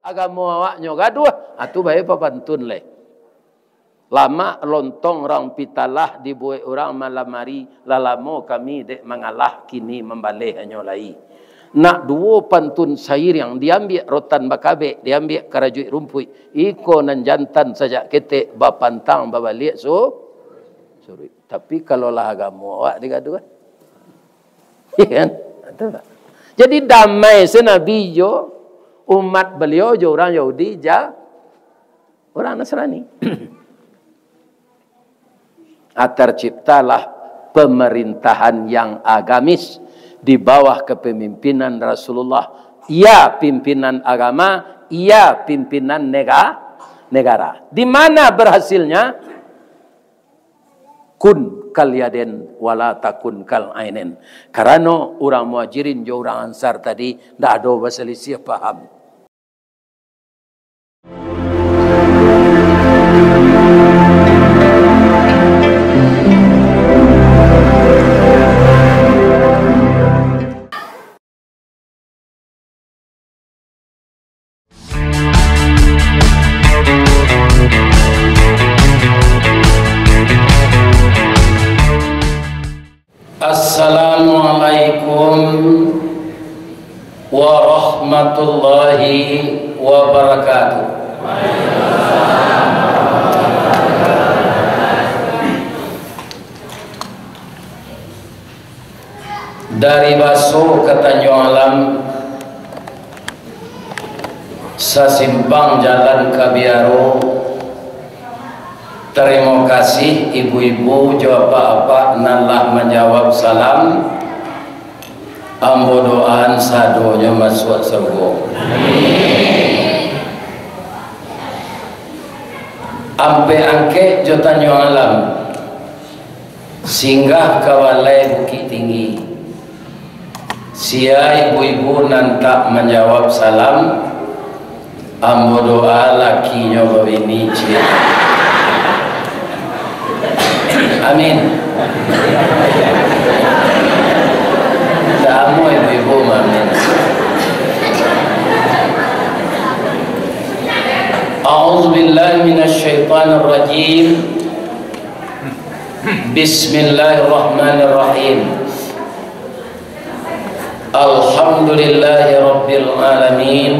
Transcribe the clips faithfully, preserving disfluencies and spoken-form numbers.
Agamo awaknyo gaduah, ah, tu bae papantun lai. Lamak lontong rang pitalah dibuek urang malam ari, lah lamo kami dek mangalah, kini mambaleh hanyo lai. Nak duo pantun sairiang, diambiak rotan bakabek, diambiak karajuik rumpuik, iko nan jantan sajak ketek, bapantang babaliak su-, suruik. Tapi kalau lah agamo awak digaduah, kan? Iya kan? Betul tak? Jadi damai se Nabi jo umat beliau jo urang Yahudi, ja-, urang Nasrani. Ah, terciptalah pemerintahan yang agamis di bawah kepemimpinan Rasulullah. Ia pimpinan agama, ia pimpinan nega-, negara. Di mana berhasilnya? Kun kal yaden wala takun kal ainen. Karano urang Muhajirin jo urang Ansar tadi ndak ado basalisiah paham. Assalamualaikum warahmatullahi wabarakatuh. Dari Baso ka Tanjuang Alam, sasimpang jalan ka Biaro. Tarimo kasih ibu-ibu jo apak-apak nan lah manjawab salam. Ambo doaan sadonyo masuak sarugo. Ampek Angkek jo Tanjuang Alam, singgah ka balai Bukik Tinggi. Sia ibu-ibu nan tak manjawab salam, ambo doa lakinyo babini ciek. Amin. Ndak amuah ibu-ibu maamin. A'udzubillahi minasyaitonirrajim. Bismillahirrahmanirrahim. Alhamdulillahirabbil alamin.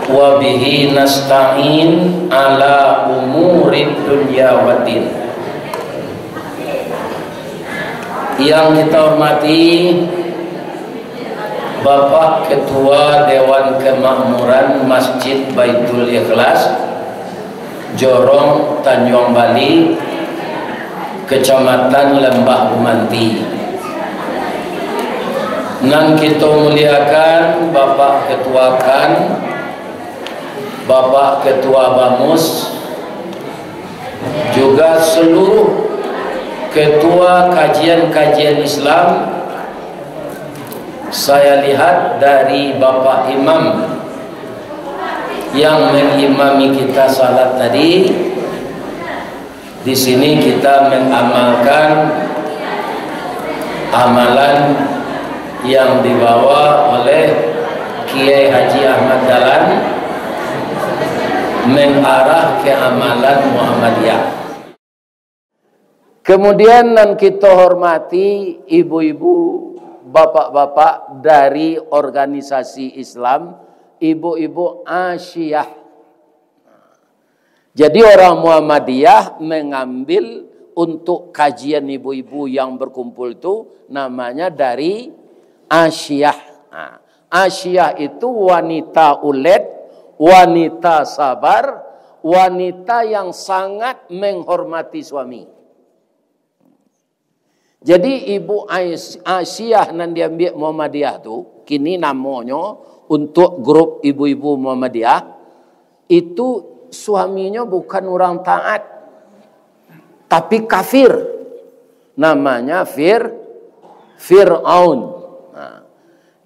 Wa bihi nasta'in ala umurid dunya waddin. Yang kita hormati Bapak Ketua Dewan Kemakmuran Masjid Baitul Ikhlas, Jorong Tanjuang Bali, Kecamatan Lembah Bumanti. Nan kito muliakan Bapak Ketua kan, Bapak Ketua Bamus, juga seluruh ketua kajian-kajian Islam. Saya lihat dari Bapak Imam yang mengimami kita salat tadi, di sini kita mengamalkan amalan yang dibawa oleh Kiai Haji Ahmad Dahlan, mengarah ke amalan Muhammadiyah. Kemudian, nan kito hormati ibu-ibu, bapak-bapak dari organisasi Islam, ibu-ibu Asyiah. Jadi, orang Muhammadiyah mengambil untuk kajian ibu-ibu yang berkumpul tu namanya dari Asyiah. Nah, Asyiah itu wanita ulet, wanita sabar, wanita yang sangat menghormati suami. Jadi, Ibu Ais-, Asyiah nan diambiak Muhammadiyah tu, kini namonyo untuk grup ibu-ibu Muhammadiyah, itu suaminyo bukan urang taat, tapi kafir. Namanya Fir-, Fir'aun. Nah,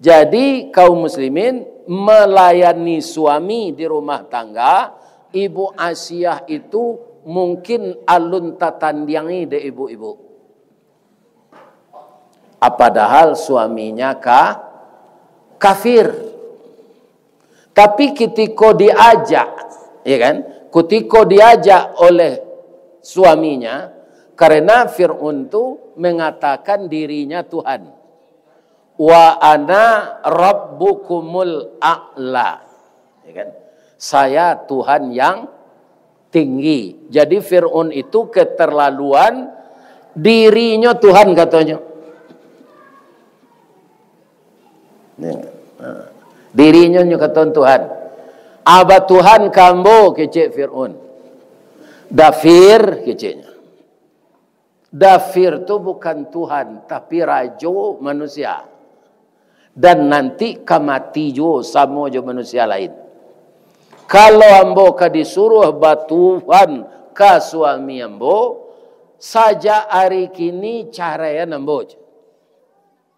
jadi, kaum muslimin, melayani suami di rumah tangga, Ibu Asyiah itu mungkin alun tatandiangi dek ibu-ibu. Ah, padahal suaminya ka-, kafir. Tapi ketika diajak, ya kan? Ketika diajak oleh suaminya, karena Fir'aun tu mengatakan dirinya Tuhan. "Wa ana rabbukumul a'la." Ya kan? "Saya Tuhan yang tinggi." Jadi Fir'aun itu keterlaluan, dirinyo Tuhan katonyo. Ya. Ha. Dirinyo nyo katon Tuhan. "Aba Tuhan ka ambo," kecek Fir'aun. "Dafir," keceknyo. Dafir tu bukan Tuhan, tapi rajo manusia. Dan nanti ka mati juo samo jo manusia lain. Kalau ambo ka disuruah batuhan ka suami ambo, sajak ari kini caraian ambo.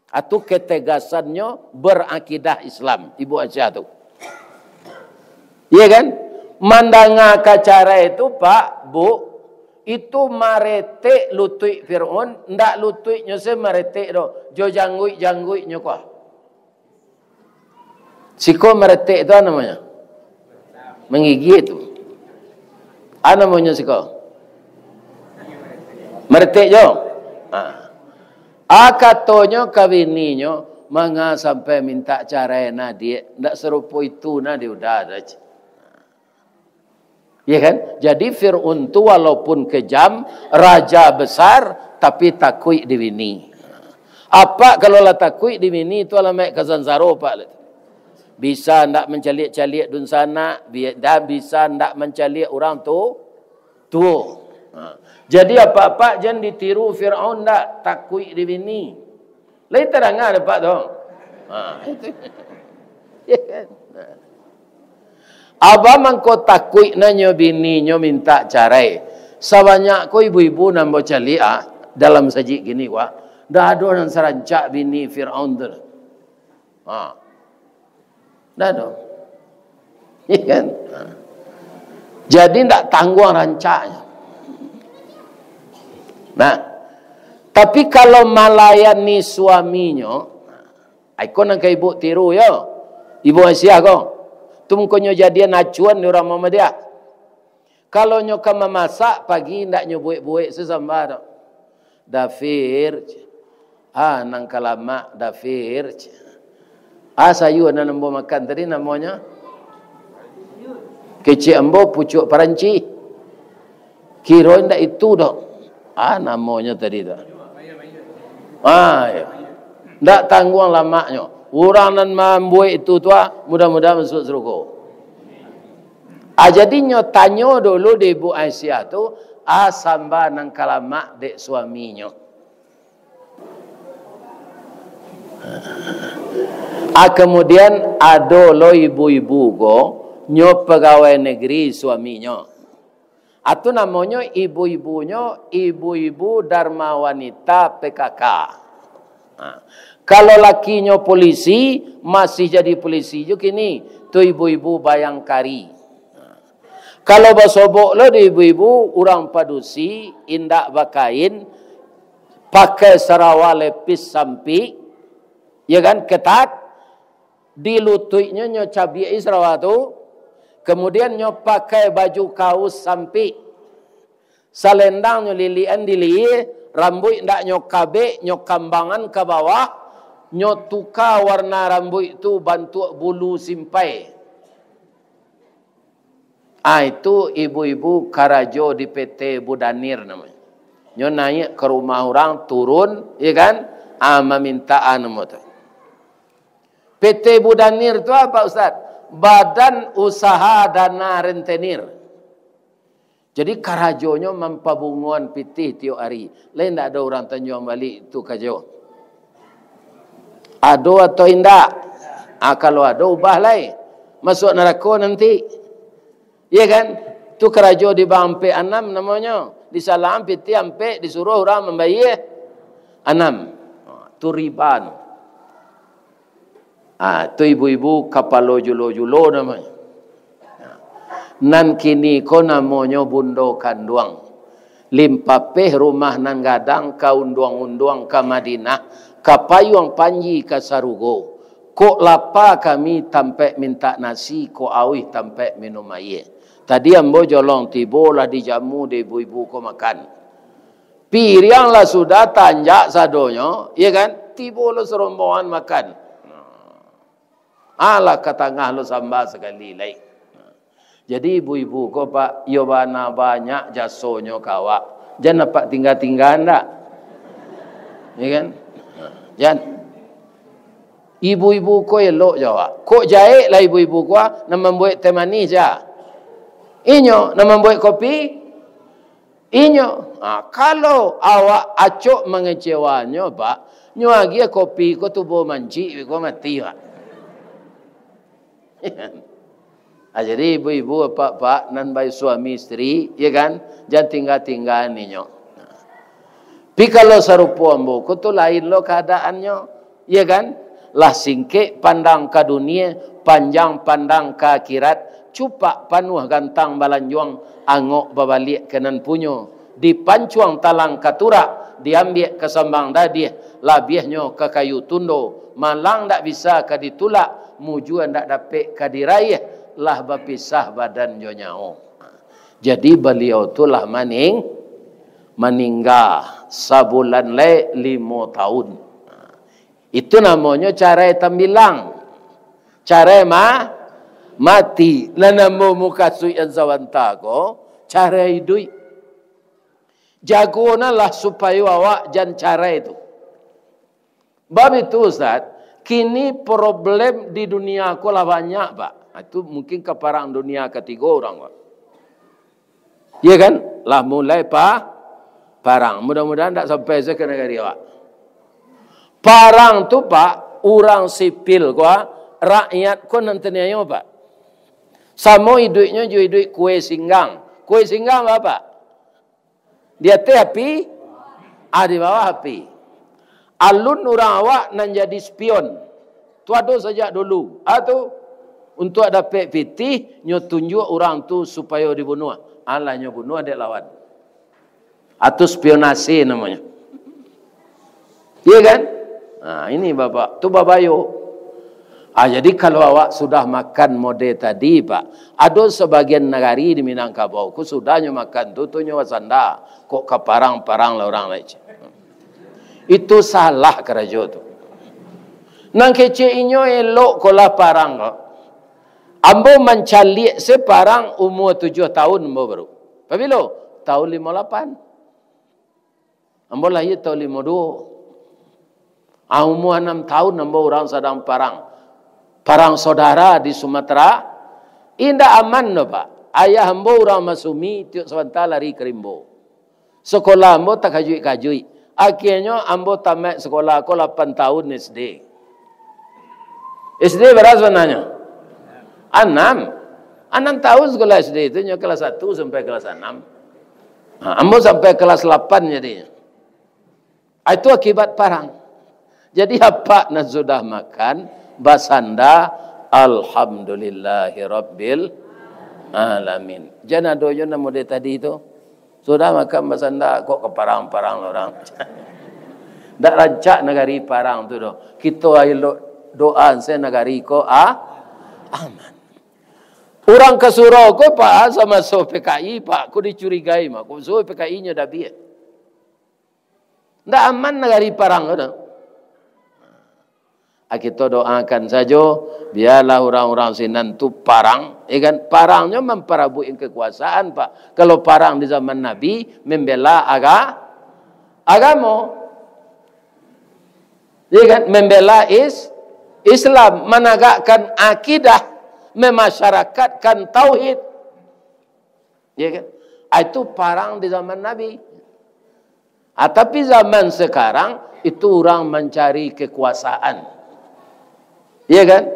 Atu ketegasannyo berakidah Islam, Ibu Aisyah tu. Iya kan? Mandanga ka carai tu, Pak, Bu, itu maretek lutuik Firaun, ndak lutuiknyo se maretek doh, jo jangguik-jangguiknyo ko. Siko maretek tu a namonyo? Manggigit tu. A namonyo siko? Maretek jo. Ha. A katonyo ka bininyo, "Manga sampai mintak carai nah, Diak? Ndak sarupo itu nah di uda tu." Ya kan? Jadi Fir'aun tu walaupun kejam, raja besar, tapi takuik di bini. Apak kalau lah takuik di bini tu alamaik ka sansaro, Pak. Bisa ndak mancaliak-caliak dunsanak, bi-, dan bisa ndak mancaliak urang tu, tuo. Ha. Jadi apak-apak jan ditiru Fir'aun ndak, takuik di bini. Lai tadanga dek Apak tu? Ha, itu. Ya kan? Nah. Aba mangko takuik nanyo bininyo mintak carai. Sabanyak ko ibu-ibu nan bacaliak, ah, dalam sajik kini, wah. Ndak ado nan sarancak bini Firaun tu. Ha. Ndak ado. Iya kan? Ha. Jadi ndak tangguang rancaknyo. Nah, tapi kalau malayani suaminyo, iko nan ka ibu tiru yo. Ibu Aisyah ko. Tu mangkonyo jadian acuan di urang Muhammadiyah. Kalau nyo ka mamasak, pagi indak nyo buek-buek se samba tu. "Dafir," ce. "Ah, nan ka lamak, Dafir," ce. "Ah, sayua nan ambo makan tadi namonyo?" "Kecek ambo pucuak paranci." "Kiro indak itu doh." "Ah, namonyo tadi tu." Ah, ya. Ndak tangguang lamaknyo. Urang nan mambuek itu tu, ah, mudah-mudahan masuak sarugo. Ah, jadi nyo tanyo dulu di Ibu Aisyah tu, ah, samba nan ka lamak dek suaminyo. Ah, kemudian ado lo ibu-ibu ko, nyo pegawai negeri suaminyo. Atu namonyo ibu-ibunyo, ibu-ibu Dharma Wanita P K K. Ha. Kalau lakinyo polisi, masih jadi polisi jo kini, tu ibu-ibu bayangkari. Ha. Kalau basobok lo di ibu-ibu, urang padusi, indak bakain, pakai sarawa lepis sampik, ya kan, ketat, di lutuiknyo nyo cabiak-i sarawa tu, kemudian nyo pakai baju kaus sampik, salendang nyo liliakan di lihia, rambuik ndak nyo kabek, nyo kambangan ka bawah, nyo tuka warna rambuik tu bantuak bulu simpai. Ah, itu ibu-ibu karajo di P T Bu Danir namonyo. Nyo naiak ka rumah urang, turun, ya kan? Ah, mamintaan namo tu. P T Bu Danir tu apa, Ustaz? Badan Usaha Dana Rentenir. Jadi, karajonyo mampabungoan pitih tiok ari. Lai ndak ado urang Tanjuang Balik tu karajo? Ado atau indak? Ah, kalau ado, ubah lai. Masuak narako nanti. Iya kan? Tu karajo di bank ampek anam namonyo. Disalaan pitih ampek, disuruah urang mambayia anam. Ah, tu riba tu. Ah, tu ibu-ibu kapalo julo-julo namonyo. Nan kini ko namonyo bundo kanduang. Limpapeh rumah nan gadang ka unduang-unduang ka Madinah, ka payuang panji ka sarugo. Kok lapa kami tampek mintak nasi, kok auih tampek minum aia. Tadi ambo jolong tibo lah dijamu dek ibu-ibu ko makan. Piriang lah sudah tanjak sadonyo, iya kan? Tibo lo sarombongan makan. Alah ka tangah lo samba sakali lai. Jadi ibu-ibu ko, Pak, iyo bana banyak jasonyo ka awak. Jan apak tingga-tinggaan dak? Iya kan? Jan. Ibu-ibu ko elok jo awak. Kok jahek lah ibu-ibu ko, ah, nan mambuek teh manih ja. Inyo nan mambuek kopi, inyo. Ha, kalau awak acok mangecewaannyo, Pak, nyo agiah kopi ko tubo mancik, ko mati, Pak. Ha, jadi ibu-ibu, apak-apak, nan baik suami isteri, ya kan, jan tingga-tinggaan inyo. Tapi kalau sarupo ambo ko tu lain lo kaadaannyo, ya kan? Lah singkek pandang ka dunia, panjang pandang ka akhirat, cupak panuah gantang balanjuang, angok babaliak ka nan punyo, dipancuang talang ka turak, diambiak ka sambang dadiah, labiahnyo ka kayu tundo, malang ndak bisa ka ditulak, mujua ndak dapek ka diraiah, lah bapisah badan jo nyawo. Jadi baliau tu lah maning-, maningga sabulan lai limo taun. Itu namonyo carai tambilang. Carai ma-, mati. Nan ambo mukasuik nan sabanta ko, carai iduik. Jagonanlah supayo awak jan carai tu. Bab itu, Ustaz, kini problem di dunia ko lah banyak, Pak. Ha, itu mungkin ka parang dunia katigo urang, Pak. Iya kan? Lah mulai pa-, parang. Mudah-mudahan ndak sampai se ka nagari awak. Parang tu, Pak, urang sipil ko, rakyat ko nan taniayo, Pak. Samo iduiknyo jo iduik kue singgang. Kue singgang apo, Pak? Di ateh api, ah, di bawah api. Alun urang awak nan jadi spion. Tu ado sajak dulu. Ah, tu, untuak dapek pitih, nyo tunjuak urang tu supayo dibunuah. Alah nyo bunuah dek lawan. Atau spionase namonyo. Iya kan? Nah, ini Bapak, tu babayo. Ah, jadi kalau awak sudah makan mode tadi, Pak, ado sabagian nagari di Minangkabau, ko sudahnyo makan tu, tu nyo basanda, kok ka parang-parang lah urang lai. Itu salah karajo tu. Nan kecek inyo elok ko lah parang ko. Ambo mancaliak se parang umua tujuah taun ambo baru. Pabilo? Taun limo lapan. Ambo lahia taun limo duo. Ah, umua anam taun ambo urang sadang parang. Parang saudara di Sumatera. Indak aman doh, Pak. Ayah ambo urang Masumi, tiok sabanta lari ka rimbo. Sakolah ambo takajuik-kajuik. Akhianyo ambo tamaik sakolah ko lapan taun S D. S D bara sabananyo? Anam. Anam taun sakolah S D tu, nyo kelas satu sampai kelas anam. Ha, ambo sampai kelas lapan jadinyo. Ah, itu akibat parang. Jadi, apak nan sudah makan, basanda, "Alhamdulillahirabbil alamin." Jan ado jo nan mode tadi tu. Sudah makan basanda, kok ka parang-parang lah urang. Ndak rancak nagari parang tu doh. Kito elok doa se nagari ko, ah, aman. Urang ka surau ko, Pak, samaso P K I, Pak, ko dicurigai mah. Ko so P K I nyo dabiah. Ndak aman nagari parang ko doh. Ah, kito doakan sajo, bialah urang-urang sinan tu parang, ya kan? Parangnyo mamparabuik kekuasaan, Pak. Kalau parang di zaman Nabi, membela aga-, agamo. Ya kan? Membela is-, Islam, managakkan akidah, memasyarakatkan tauhid. Ya kan? Ah, itu parang di zaman Nabi. Ah, tapi zaman sekarang, itu urang mancari kekuasaan. Ya kan?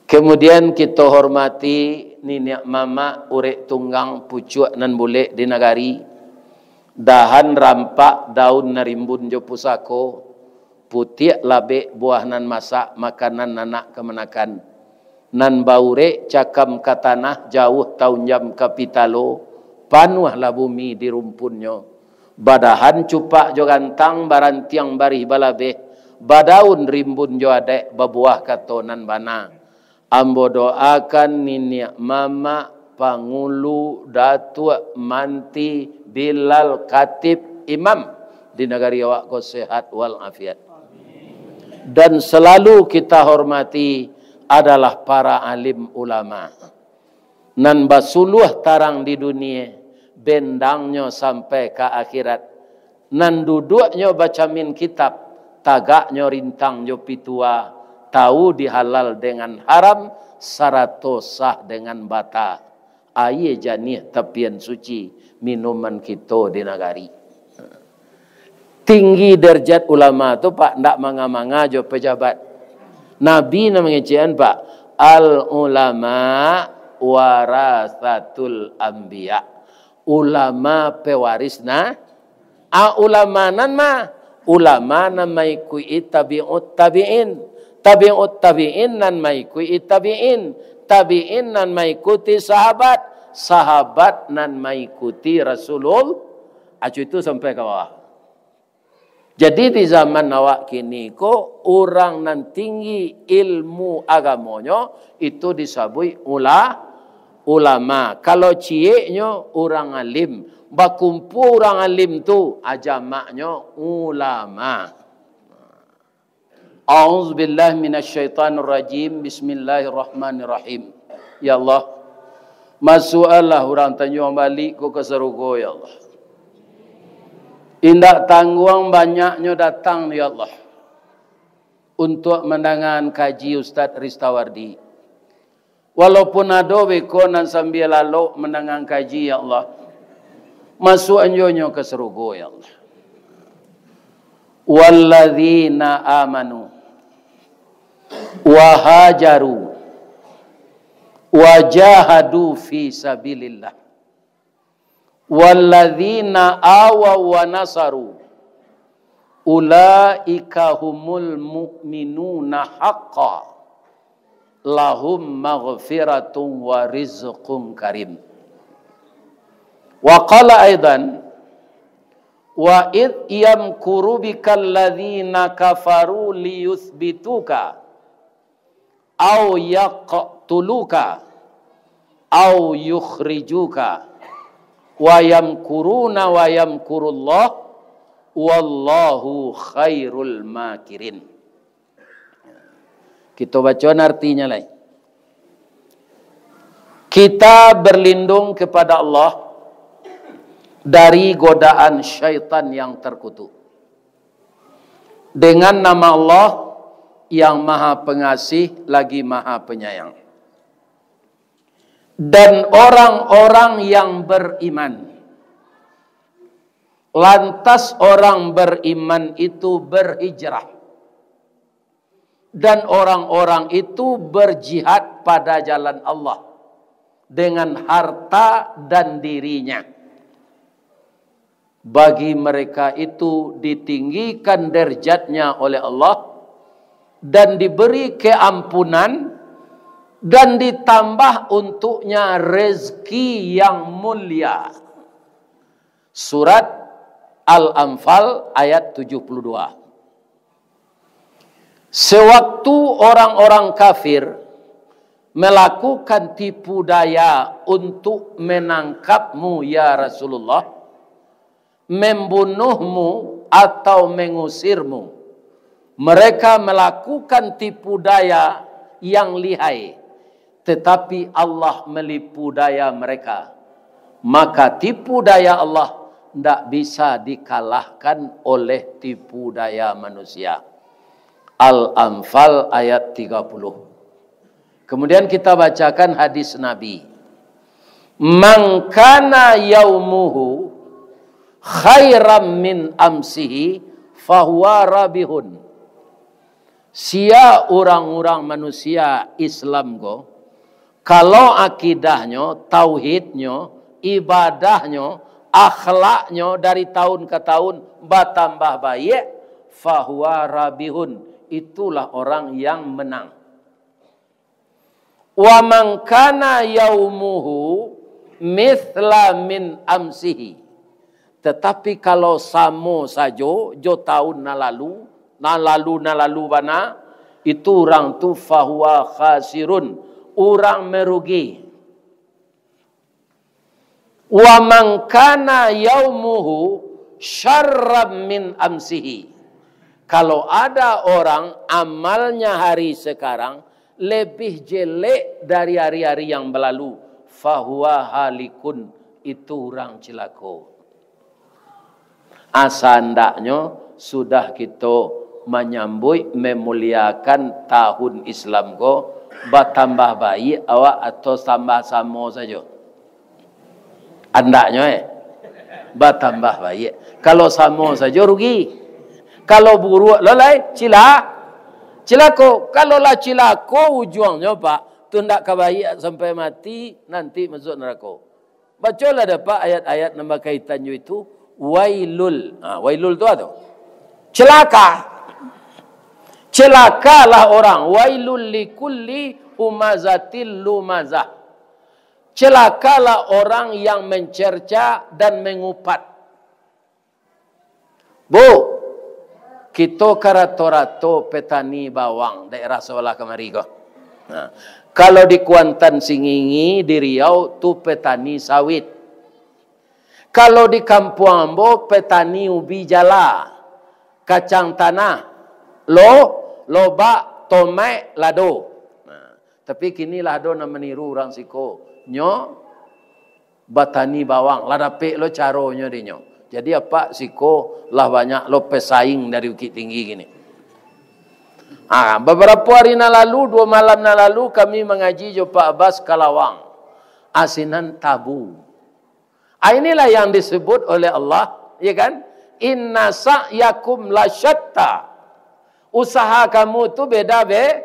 Kemudian, kito hormati niniak mamak, urek tunggang, pucuak nan bulek di nagari. Dahan rampak, daun nan rimbun jo pusako, putiak labek, buah nan masak, makanan anak kamanakan. Nan baurek cakam ka tanah, jauah taunjam ka pitalo, panuahlah bumi di rumpunnyo. Badahan cupak jo gantang, barantiang barih balabeh, Badaun rimbun jo adaik, babuah kato nan bana. Ambo doakan niniak mamak, pangulu, datuak, manti, bilal, katib, imam di nagari awak ko sehat wal afiat. Dan selalu kita hormati adalah para alim ulama. Nan basuluah tarang di dunie, bendangnyo sampai ka akhirat. Nan duduaknyo bacamin kitab, tagaknyo rintang jo pitua, tahu di halal dengan haram, sarato sah dengan bata. Aia janiah tapian suci, minuman kito di nagari. Tinggi derajat ulama tu, Pak, ndak manga-manga jo pejabat. Nabi nan mangecekan, Pak, "Al ulama warasatul anbiya." Ulama pewaris na, a, ulama nan ma, ulama nan maikuti tabiut tabiin, tabiut tabiin nan maikuti tabiin, tabiin nan maikuti sahabat, sahabat nan maikuti Rasulul-, acu itu sampai ka bawah. Jadi, di zaman awak kini ko, urang nan tinggi ilmu agamonyo, itu disabuik ula-, ulama. Kalau cieknyo, urang alim. Bakumpua urang alim tu, a, jamaknyo ulama. A'udzubillahi minasyaitonirrajim. Bismillahirrahmanirrahim. Ya Allah, masuakkanlah urang Tanjuang Balik ko ka sarugo, ya Allah. Indak tangguang banyaknyo datang, ya Allah, untuak mandangakan kaji Ustaz Ristawardi. Walaupun ado beko nan sambia lalok mandangakan kaji, ya Allah, masuakkan juo nyo ka sarugo, ya Allah. Walladzina amanu wa hajaru wa jahadu fi sabilillah, walladzina awaw wa nasaru, ulaika humul mu'minuna haqqan, lahum maghfiratun wa rizqun karim. Wa qala aidan, "Wa idh yamkuru bikal ladzina kafaru liyutsbituka, au yaqtuluka, au yukhrijuka, wa yamkuruna wa yamkurullah, wallahu khairul makirin." Kito bacoan artinya lai. Kita berlindung kepada Allah dari godaan syaitan yang terkutuk, dengan nama Allah yang Maha Pengasih lagi Maha Penyayang. Dan orang-orang yang beriman, lantas orang beriman itu berhijrah, dan orang-orang itu berjihad pada jalan Allah dengan harta dan dirinya. Bagi mereka itu ditinggikan derajatnya oleh Allah, dan diberi keampunan, dan ditambah untuknya rezeki yang mulia. Surat Al-Anfal ayat tujuh puluh dua. Sewaktu orang-orang kafir melakukan tipu daya untuk menangkapmu, ya Rasulullah, membunuhmu atau mengusirmu, mereka melakukan tipu daya yang lihai, tetapi Allah melipu daya mereka. Maka tipu daya Allah ndak bisa dikalahkan oleh tipu daya manusia. Al-Anfal ayat tiga puluh. Kemudian kita bacakan hadis Nabi. "Man kana yaumuhu khairan min amsihi fahuwa rabihun." Sia urang-urang manusia Islam ko, kalau akidahnyo, tauhidnyo, ibadahnyo, akhlaknyo dari tahun ka tahun batambah baiak, fahuwa rabihun, itulah orang yang menang. "Wa man kana yaumuhu mithla min amsihi." Tetapi kalau samo sajo jo tahun nan lalu, Nan lalu, nan lalu bana, itu urang tu fahuwa khasirun, urang merugi. Wa man kana yaumuhu syarran min amsihi. Kalau ada orang amalnya hari sekarang lebih jelek dari hari-hari yang berlalu, fahuwa halikun, itu urang cilako. Asa andaknyo sudah kito manyambuik, memuliakan tahun Islam ko, batambah baiak awak atau tambah samo sajo? Andaknyo, eh, batambah baiak. Kalau samo sajo, rugi. Kalau buruak lo lai, cila-, cilako. Kalau lah cilako ujuangnyo, Pak, tu ndak ka baiak sampai mati, nanti masuak narako. Bacolah dapek ayat-ayat nan bakaitan jo itu. Wailul. Ha, wailul tu apo tu? Celaka. Celakalah orang. Wailul likulli humazatil lumazah. Celakalah orang yang mencerca dan mengupat. Bu, kito ka rato-rato petani bawang daerah sabalah kamari ko. Nah, kalau di Kuantan Singingi, di Riau, tu petani sawit. Kalau di kampuang ambo, petani ubi jala, kacang tanah, lo-, lobak, tomaik, lado. Nah, tapi kini lah ado nan maniru urang siko. Nyo batani bawang, lah dapek lo caronyo dinyo. Jadi, apak siko lah banyak lo pesaing dari Bukittinggi kini. Ah, babarapo ari nan lalu, duo malam nan lalu, kami mangaji jo Pak Abbas ka lawang. Asinan tabu. Ah, inilah yang disebut oleh Allah, ya kan? "Inna sa'yakum lasyatta." Usaha kamu tu beda, be-,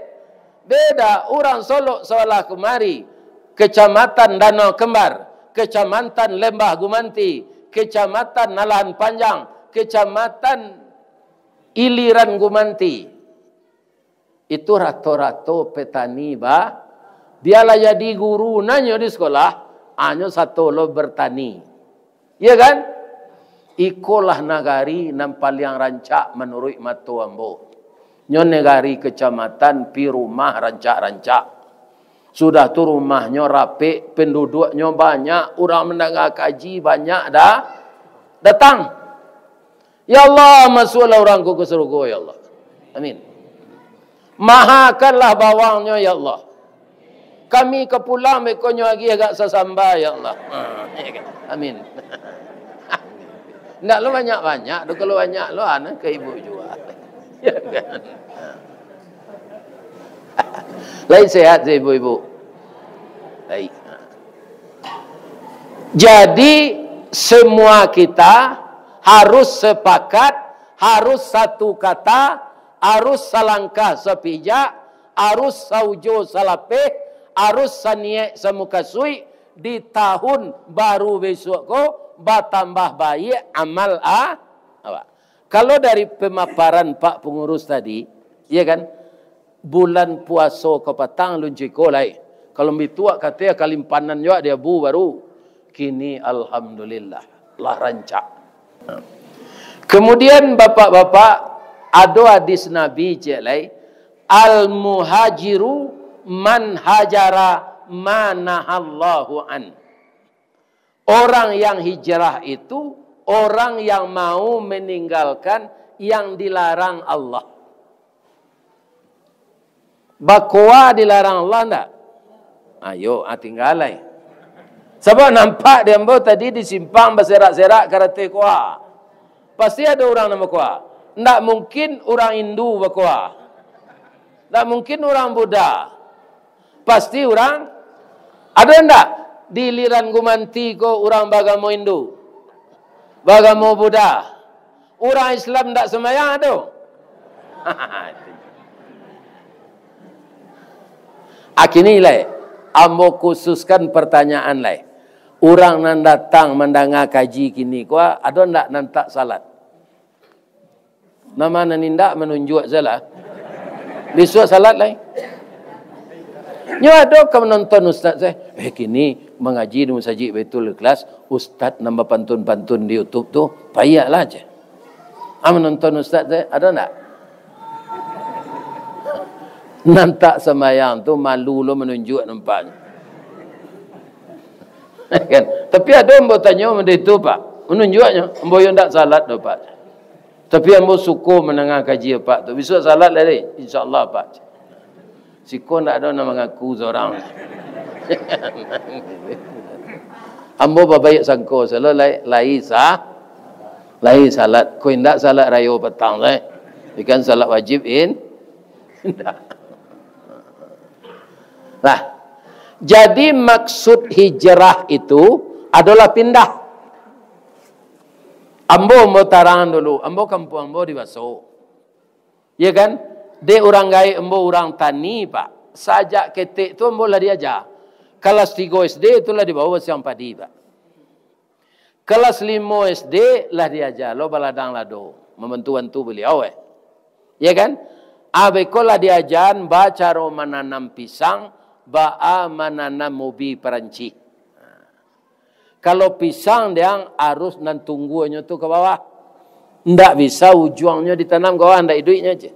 beda. Urang Solok sabalah kamari, Kecamatan Danau Kembar, Kecamatan Lembah Gumanti, Kecamatan Nalahan Panjang, Kecamatan Iliran Gumanti. Itu rato-rato petani, ba. Bialah jadi guru nanyo di sekolah, hanyo sato lo bertani. Iya kan? Ikolah nagari nan paliang rancak manuruik mato ambo. Nyo nagari kecamatan, pi rumah rancak-rancak. Sudah tu rumahnyo rapek, penduduknyo banyak, urang mandanga kaji banyak da-, datang. Ya Allah, masuaklah urang ko ka sarugo, ya Allah. Amin. Mahakanlah bawangnyo, ya Allah. Kami ka pulang, beko nyo agiah agak sasamba, ya Allah. Ha, ya kan? Amin. Ndak lo banyak-banyak, tu kalau banyak lo, anak ka ibu jua. Ya kan? Lai sehat si ibu-ibu? Lai. Jadi, semua kita harus sepakat, harus satu kata, harus salangkah sapijak, harus saujo salapeh, harus saniek samukasuik, di tahun baru besok ko batambah baiak amal a-, awak. Kalau dari pemaparan Pak Pengurus tadi, ya kan, bulan puaso ka patang alun ciko lai. Kalau bituak kato kalimpanan juo di abu baru. Kini alhamdulillah, lah rancak. Kemudian bapak-bapak, ado hadis Nabi ciek lai, "Al-muhajiru man hajara ma nahallahu an." Orang yang hijrah itu orang yang mau meninggalkan yang dilarang Allah. Bakoa dilarang Allah ndak? Ayo, ah, tinggalai. Sabab nampak di ambo tadi di simpang baserak-serak karate koa. Pasti ado urang nan bakoa. Ndak mungkin urang Hindu bakoa. Ndak mungkin urang Buddha. Pasti urang, ado ndak di Iliran Gumanti ko urang bagamo Hindu, bagamo Buddha, urang Islam ndak sumbayang ado? Akini lai, ambo khususkan pertanyaan lai. Urang nan datang mandanga kaji kini ko, ado ndak nan tak salat? Nama nan indak manunjuak salah. Bisuak salat lai. Nyo ado ka manonton ustaz, eh, eh, kini mangaji di Masajik Baitul Ikhlas, ustaz nan bapantun-pantun di YouTube tu, paiaklah, ceh. Ah, manonton ustaz, eh, ado ndak? Nan tak sambayang tu malu lo manunjuak nampaknyo. Kan? Tapi ado ambo tanyo model itu, Pak. Manunjuaknyo, ambo yo ndak salat doh, Pak. Tapi ambo suko mandanga kaji Apak tu. Bisuak salat lai, insya Allah, Pak. Siko ndak ado nan mangaku surang. Ambo babaiak sangko, salo lai, lai sah, lai salat. Ko indak salat rayo patang lai. Ikan salat wajib in. Indak. Nah, jadi maksud hijrah itu adalah pindah. Ambo mau tarang dulu, ambo kampuang ambo di Baso. Ya kan? Dek urang gaek ambo urang tani, Pak. Sajak ketek tu ambo lah diaja. Kelas tigo S D tu lah dibawa siang padi, Pak. Kelas limo S D lah diaja lo baladang lado, mambantu-bantu baliau, eh. Ya kan? Ah, beko lah diajan ba caro mananam pisang, baa mananam ubi Parancis. Kalau pisang, diang, arus nan tungguanyo tu ka bawah. Ndak bisa ujuangnyo ditanam ka bawah, ndak iduiknyo je.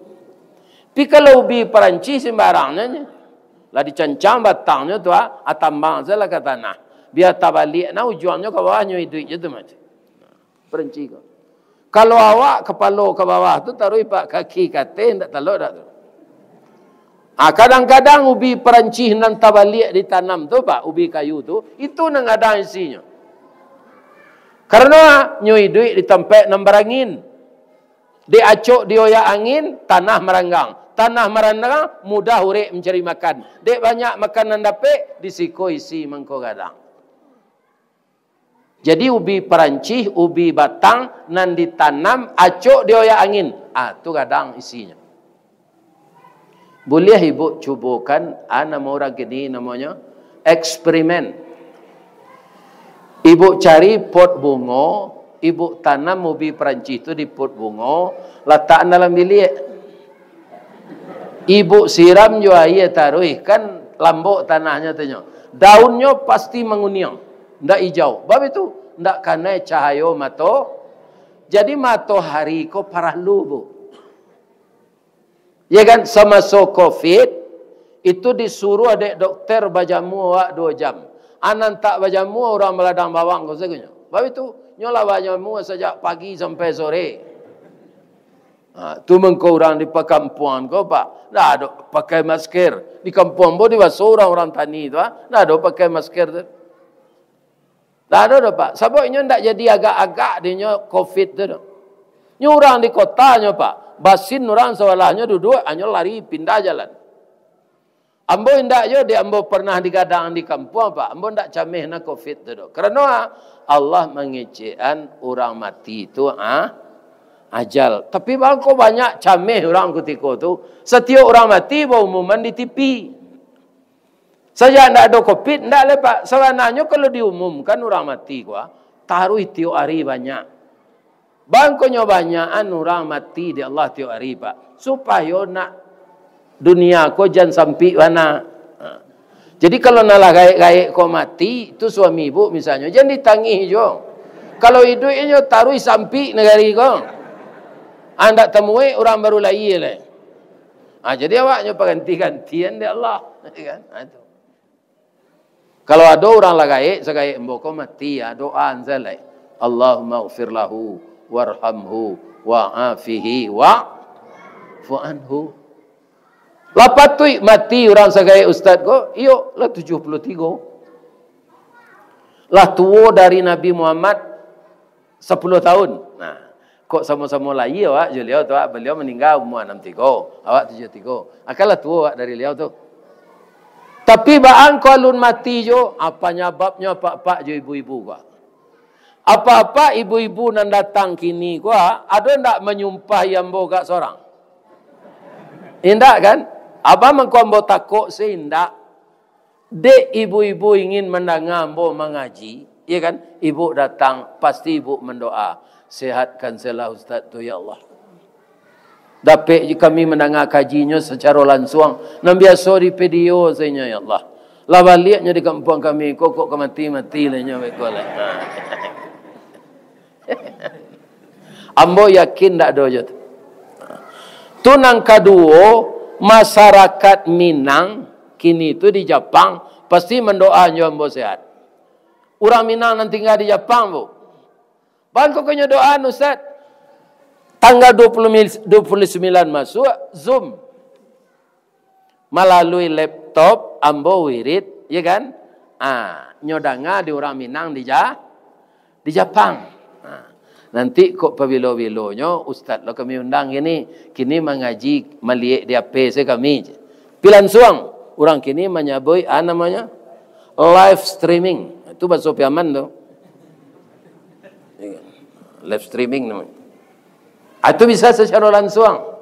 Tapi kalau ubi Parancis, sembarangnyo je. Lah dicancang batangnyo tu, ah, atambang sajolah ka tanah. Bia tabaliak nah, ujuangnyo ka bawah, nyo iduik je tu mah. Parancis ko. Kalau awak kapalo ka bawah tu taruih, Pak, kaki ka ateh, ndak talok dak tu? Ah, kadang-kadang ubi Parancis nan tabaliak ditanam tu, Pak, ubi kayu tu, itu nan gadang isinyo. Karano nyo iduik di tampek nan barangin. Dek acok dioyak angin, tanah maranggang. Tanah maranggang, mudah urek mancari makan. Dek banyak makanan dapek, di siko isi mangko gadang. Jadi, ubi Parancis, ubi batang nan ditanam acok dioyak angin. Ah, tu gadang isinyo. Buliah ibuk cubokan, ah, namo urang kini namonyo eksperimen. Ibuk cari pot bungo, ibuk tanam ubi Parancis tu di pot bungo, latak dalam biliak. Ibuk siram jo aia taruih, kan lambok tanahnyo tu nyo. Daunnyo pasti manguniang, ndak ijau. Bab itu, ndak kanai cahayo mato. Jadi, matohari ko paralu, Bu. Ya kan, samaso covid, itu disuruh dek dokter bajamu awak duo jam. Anan tak bajamu, urang baladang bawang ko sagonyo. Bab itu, nyo lah bajamu sajak pagi sampai sore. Ha, tu mangko urang di pakampuangan ko, Pak, ndak ado pakai masker. Di kampuang ambo di Baso urang-urang tani tu, ha, ndak ado pakai masker tu. Ndak ado doh, Pak. Sabab inyo ndak jadi agak-agak dek inyo covid tu doh. Nyo urang di kota nyo, Pak. Basin urang sabalahnyo duduak, anyo lari pindah jalan. Ambo indak jo, dek ambo pernah digadang di kampuang, Pak. Ambo ndak cameh na covid tu doh. Karano, ah, Allah mangecekan urang mati tu, ah, ajal. Tapi bangko banyak cameh urang kutiko tu. Satiok urang mati baumuman di T V. Sajak ndak ado covid, ndak lai, Pak. Sabananyo kalau diumumkan urang mati ko, ah, taruih tiok ari banyak. Bangkonyo banyakan urang mati dek Allah tiok ari, Pak. Supayo nak dunia ko jan sampik bana. Ha. Jadi kalau nan lah gaek-gaek ko mati, tu suami ibuk misalnyo, jan ditangih jo. Kalau iduik inyo taruih sampik nagari ko. Ah, ndak tamuek urang baru lahia lai. Ah, jadi awaknyo paganti-gantian dek Allah, kan? Ah, tu. Kalau ado urang lah gaek, sagaek ambo ko mati, ya, doa an sajo lai. Allahumma ghfir lahu, warhamhu, wa'afihi, wa'fu anhu. Lah patuik mati urang sagaek ustaz ko? Iyo, lah tujuah puluah tigo. Lah tuo dari Nabi Muhammad sapuluah tahun. Nah, kok samo-samo lahia awak jo liau tu, awak, baliau maningga umua anam tigo, awak tujuah tigo. Akanlah tuo awak dari liau tu. Tapi baa ko alun mati jo, apa nyababnyo apak-apak jo ibu-ibu ko? Apak-apak ibu-ibu nan datang kini ko, ado ndak manyumpahi ambo agak sorang? Indak kan? Apa mangko ambo takok se indak? Dek ibu-ibu ingin mandanga ambo mangaji, ya kan? Ibu datang, pasti ibu mandoa, "Sehatkan selah ustaz tu, ya Allah. Dapek kami mandanga kajinyo sacaro lansuang, nan biaso di video sainyo, ya Allah. Lah baliaknyo di kampuang kami, kok, kok ka mati-mati lah nyo beko lah." Ambo yakin ndak ado jo tu. Tu nan kaduo, Masyarakat Minang kini tu di Japang pasti mandoa nyo ambo sehat. Urang Minang nan tingga di Japang, Bu. Bangko kanyo doa, Ustaz. Tanggal dua puluh mil-, dua puluh sembilan masuk, Zoom. Malalui laptop, ambo wirid, ya kan? Ah, nyo danga di urang Minang di Ja-, di Japang. Ah, nanti kok pabilo-bilonyo, ustaz lo kami undang kini, kini mangaji maliek di H P se kami. Pi lansuang, urang kini manyabuik, ah, namonyo live streaming. Itu bahaso Piaman tu. Live streaming namonyo. Ah, itu bisa secara lansuang.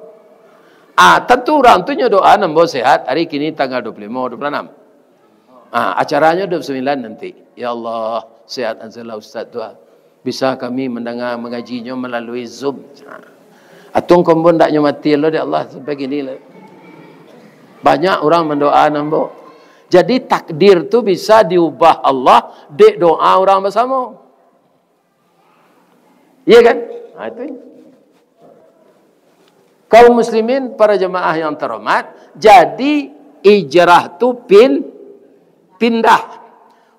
Ah, tantu urang tu nyo doa ambo sehat hari kini tanggal dua puluh lima, dua puluh enam. Ah, acaranyo dua puluh sembilan nanti. Ya Allah, sehat ansalah ustaz tu, ah. Bisa kami mandanga mangajinyo malalui Zoom. Ah. Atau kombon ndak nyo mati lo dek Allah sampai kini lah. Banyak urang mandoa ambo. Jadi takdir tu bisa diubah Allah dek doa urang basamo. Iya kan? Nah, itu. Kaum muslimin, para jemaah yang terhormat, jadi hijrah tu pin-, pindah.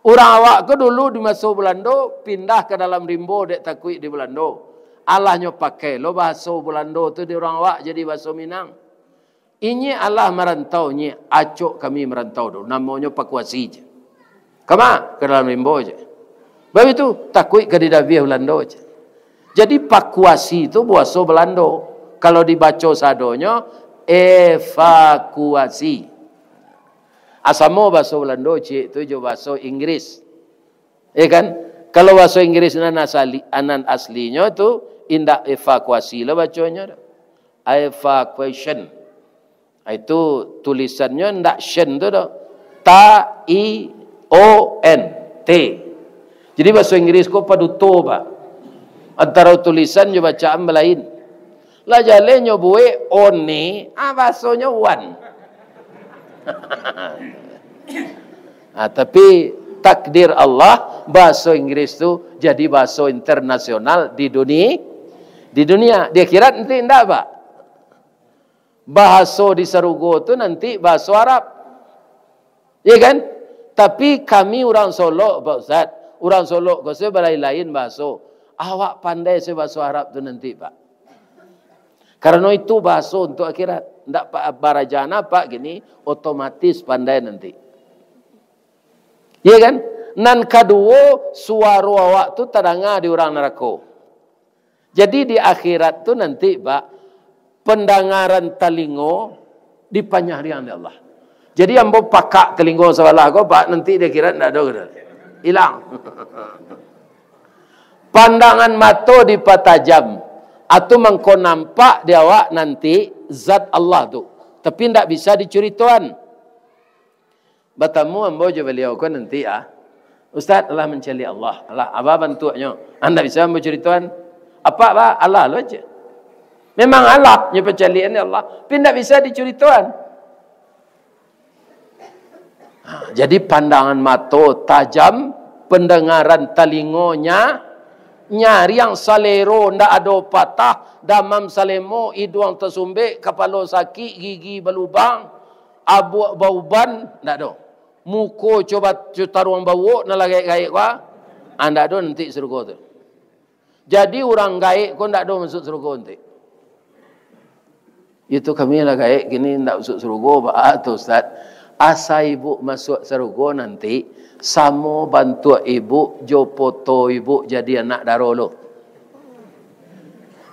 Urang awak ko dulu di maso Belando, pindah ka dalam rimbo dek takuik di Belando. Alahnyo pakai lo bahaso Belando tu di urang awak jadi bahaso Minang. Inyiak alah marantau, nyiak acok kami marantau tu, namonyo pakuasi je. Kama? Ka dalam rimbo je. Babitu, takuik ka didabiah Belando je. Jadi pakuasi tu bahaso Belando. Kalau dibaco sadonyo, evakuasi. Asamo bahaso Belando ciek tu jo bahaso Inggris. Ya kan? Kalau bahaso Inggris nan asali, nan aslinyo tu indak evakuasi lo baconyo tu. Evacuation. Itu tulisannyo ndak shen tu doh. Ta, i, o, n, t. Jadi bahaso Inggris ko paduto, Pak. Antaro tulisan jo bacaan balain. Lah jaleh nyo buek one, ah, bahasonyo one. Ah, tapi takdir Allah, bahaso Inggris tu jadi bahaso internasional di duni-, di dunia. Di akhirat nanti indak, Pak. Bahaso di sarugo tu nanti bahaso Arab. Iya kan? Tapi kami urang Solok, Pak Ustaz. Urang Solok ko se balain-lain bahaso. Awak pandai se bahaso Arab tu nanti, Pak. Karano itu bahaso untuak akhirat. Ndak pa-, baraja apak kini, otomatis pandai nanti. Iya kan? Nan kaduo, suaro awak tu tadanga di urang narako. Jadi di akhirat tu nanti, Pak, pandangaran talingo dipanyariang dek Allah. Jadi ambo pakak talingo sabalah ko, Pak, nanti di akhirat ndak ado, ilang. Pandangan mato dipatajam, atu mangko nampak di awak nanti zat Allah tu, tapi ndak bisa dicuritoan. Batamu ambo jo baliau ko nanti, ah. Ustaz, alah mancaliak Allah. Alah, apo bantuaknyo? Ah, ndak bisa ambo curitoan. Apak, Pak, alah lo je. Memang alah nyo pancaliakan Allah, tapi ndak bisa dicuritoan. Ha, jadi pandangan mato tajam, pandangaran talingo nya-, nyariang salero, ndak ado patah, damam salemo, iduang tasumbek, kapalo sakik, gigi balubang, abuak bauban, ndak ado. Muko coba co taruang bauak, nan lah gaek-gaek ko, ah, ndak ado nanti sarugo tu. Jadi urang gaek ko ndak ado masuak sarugo nanti. Itu kami lah gaek kini ndak masuak sarugo, baa tu, Ustaz? Asa ibuk masuak sarugo nanti, samo bantuak ibuk jo poto ibuk jadi anak daro lo.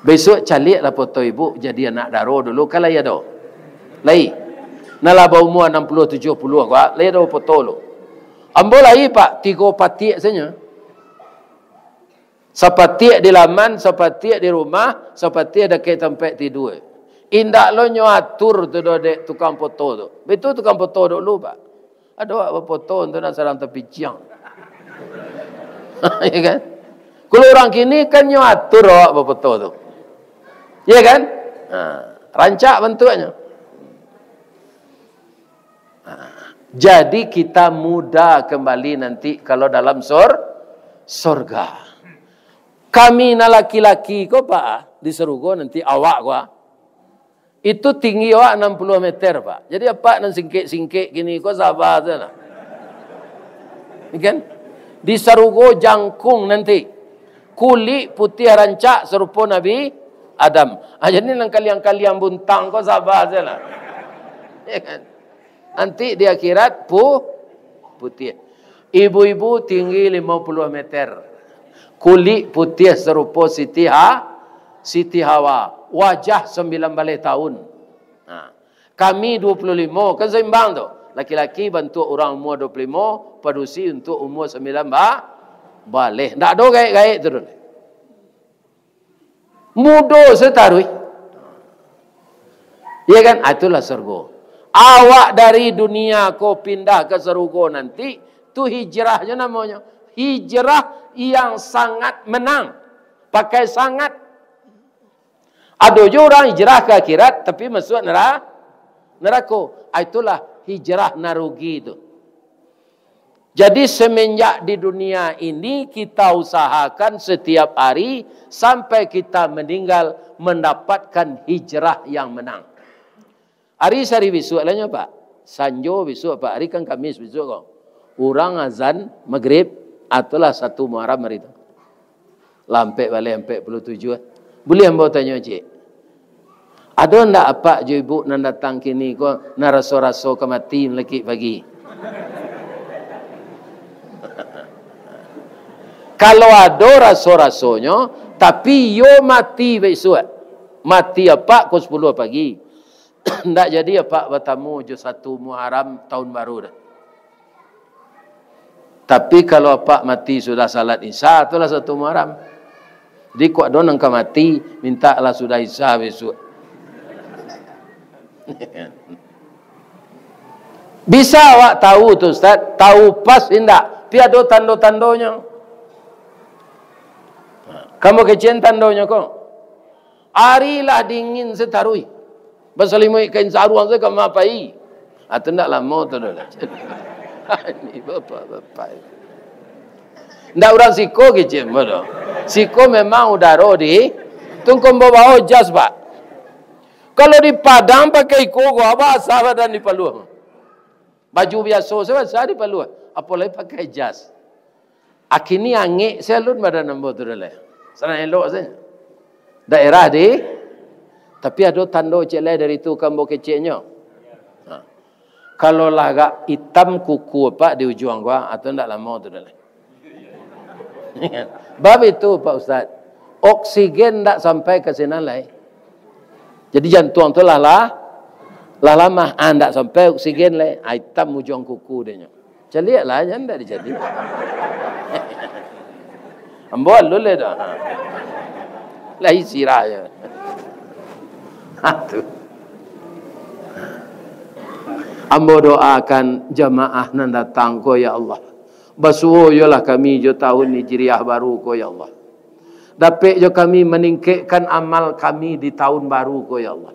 Bisuak caliaklah poto ibuk jadi anak daro dulu, kan lai ado? Lai. Nan lah baumua anam puluah, tujuah puluah ko, lai ado poto lo? Ambo lai, Pak, tigo patiak sajo. Sapatiak di laman, sapatiak di rumah, sapatiak dakek tampek tidua. Indak lo nyo atur tu doh dek tukang poto tu. Baitu tukang poto dulu, Pak. Ado awak bapoto tu nak sadang tapiciang. Ya kan? Kalau urang kini kan nyo atur awak bapoto tu. Ya kan? Ha, rancak bantuaknyo. Ha, jadi kita muda kembali nanti kalau dalam sor-, sorga. Kami nan laki-laki ko, Pak, di sarugo nanti awak ko, ah. Itu tinggi awak anam puluah meter, Pak. Jadi, apak nan singkek-singkek kini ko, saba sajolah. Kan? Di sarugo jangkung nanti. Kulik putiah rancak sarupo Nabi Adam. Ah, jadi, nan kaliang-kaliang buntang ko, saba sajolah. Ya kan? Nanti di akhirat pu-, putiah. Ibu-ibu tinggi limo puluah meter. Kulik putiah sarupo Siti Ha-, Siti Hawa. Wajah sambilan baleh tahun. Nah, kami dua puluh limo, kan saimbang tu. Laki-laki bantuak urang umua dua puluh limo, padusi untuak umua sambilan ba-, baleh. Ndak ado gaek-gaek tu doh. Mudo sataruih. Ya kan? Ah, itulah sarugo. Awak dari dunia ko pindah ka sarugo nanti, tu hijrah je namonyo. Hijrah yang sangat menang. Pakai sangat. Ado jo urang hijrah ka akhirat, tapi masuak nera-, nerako. Ah, itulah hijrah nan rugi tu. Jadi, semenjak di dunia ini, kita usahakan setiap hari sampai kita meninggal mendapatkan hijrah yang menang. Ari sari bisuak lah nyo, Pak. Sanjo bisuak, Pak. Ari kan Kamis bisuak ko. Urang azan Magrib, itulah satu Muharram ari tu. Lah ampek baleh, ampek puluah tujuah. Buliah ambo tanyo, Cik? Ado ndak apak jo ibuk nan datang kini ko, nan raso-raso ka mati malekik pagi? Kalau ado raso-rasonyo, tapi iyo mati bisuak. Mati apak ko sapuluah pagi. Ndak jadi apak batamu jo satu Muharram tahun baru doh. Tapi, kalau apak mati sudah salat Isya, itulah satu Muharram. Jadi, kok ado nan ka mati, mintaklah sudah Isya bisuak. Bisa awak tahu tu, Ustaz? Tahu pas indak? Tapi ado tando-tandonyo. Kamo kecek tandonyo ko. Ari lah dingin sataruih. Basalimuik kain saruang sajo ka ma pai. Ah, tu ndak lamo tu doh lah. Ini bapak-bapak. Ndak urang siko kecek ambo doh. Siko memang udaro di tungkong babawo jas, Pak. Kalau di Padang pakai iko ko, basah badan dipaluah. Baju biaso sajo basah dipaluah. Apolai pakai jas. Akini angek se alun badan ambo tu doh lai. Sanang elok sajo. Daerah di, tapi ado tando ciek lai dari tu ka ambo keceknyo. Ha. Kalau lah agak itam kuku apak di ujuang ko, ah, tu ndak lamo tu doh lai. Bab itu, Pak Ustaz, oksigen ndak sampai ka sinan lai. Jadi jantuang tu lah, lah, lah lamah, ah, ndak sampai oksigen lai. Ah, itam ujuang kuku dinyo. Caliak lah, jan ndak dijadi. Ambo alun lai doh. Ha. Lai sirah je. Ha, tu. Ambo doakan jamaah nan datang ko, ya Allah. Basuo yolah kami jo tahun Hijriah baru ko, ya Allah. Dapek jo kami maningkekkan amal kami di tahun baru ko, ya Allah.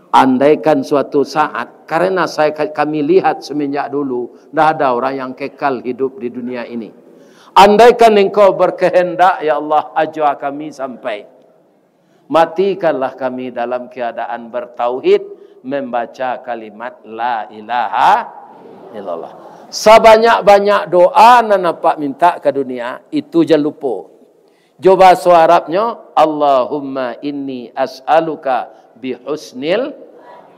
Andaikan suatu saat, karena saya, kami lihat semenjak dulu, ndak ada orang yang kekal hidup di dunia ini. Andaikan Engkau berkehendak, ya Allah, ajua kami sampai. Matikanlah kami dalam keadaan bertauhid, membaca kalimat la ilaha illallah. Sabanyak-banyak doa nan apak mintak ka dunia, itu jan lupo. Jo bahaso Arabnyo, "Allahumma inni as'aluka bi husnil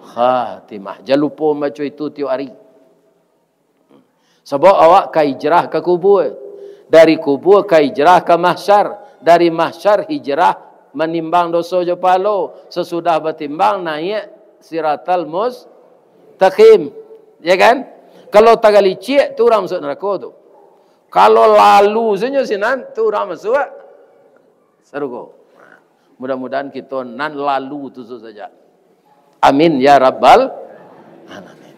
khatimah." Jan lupo mambaco itu tiok ari. Sabab awak ka hijrah ka kubua. Dari kubua ka hijrah ka mahsyar. Dari mahsyar hijrah manimbang doso jo pahalo. Sasudah batimbang naiak siratal mustaqim. Ya kan? Kalau tagaliciak, tu urang masuak narako tu. Kalau lalu sajo sinan, tu urang masuak sarugo. Mudah-mudahan kito nan lalu tu saja. Amin ya rabbal alamin.